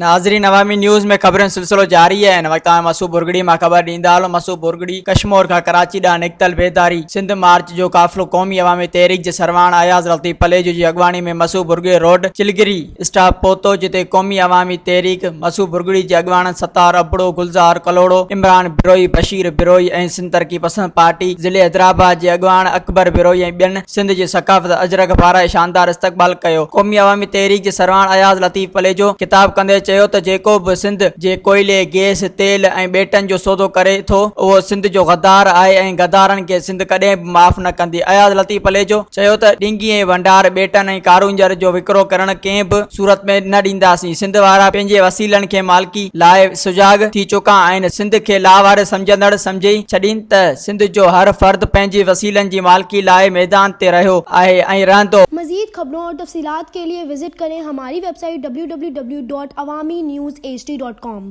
ناظرين عوامي نيوز ۾ خبرن جو سلسلو جاري آهي هن وقت اوهان مسو ڀرڳڙي مان خبر ڏيندا هلون مسو ڀرڳڙي ڪشمور کان ڪراچي ڏانهن نڪتل بيداري سنڌ مارچ جو قافلو قومي عوامي تحريڪ جي سرواڻ اياز لطيف پليجو جي اڳواڻي ۾ مسو ڀرڳڙي روڊ چلگري اسٽاپ پهتو جتي قومي عوامي تحريڪ مسو ڀرڳڙي جي اڳواڻن ستار ابڙو، گلزار ڪلهوڙو، عمران بروهي، بشير بروهي ۽ سنڌ ترقي پسند پارٽي ضلعي حيدرآباد جي اڳواڻ اڪبر بروهي ۽ ٻين سنڌ جي ثقافت اجرڪ پارائي شاندار استقبال ڪيو. قومي عوامي تحريڪ جي سرواڻ اياز لطيف پليجو خطاب ڪندي چيو ته جيڪو به سنڌ جي ڪوئلي، گيس، تيل ۽ ٻيٽن جو سودو ڪري ٿو اهو سنڌ جو غدار آهي ۽ غدارن کي سنڌ ڪڏهن به معاف نه ڪندي. اياز لطيف پليجو چيو ته ڏنگي ۽ ونڊار ٻيٽن ۽ ڪارونجهر جو وڪرو ڪرڻ ڪنهن به صورت ۾ نه ڏينداسين، سنڌ وارا پنهنجي وسيلن کي مالڪي لاء سجاڳ ٿي چڪا آهن، سنڌ کي لاوارث سمجهندڙ سمجهي ڇڏين ته سنڌ جو هر فرد پنهنجي وسيلن جي مالڪي لاء ميدان تي رهيو آهي ۽ رهندو. مزيد خبرون اور تفصيلات کے لئے وزٽ ڪرين ھماري web site www.awamiNewsHD.com.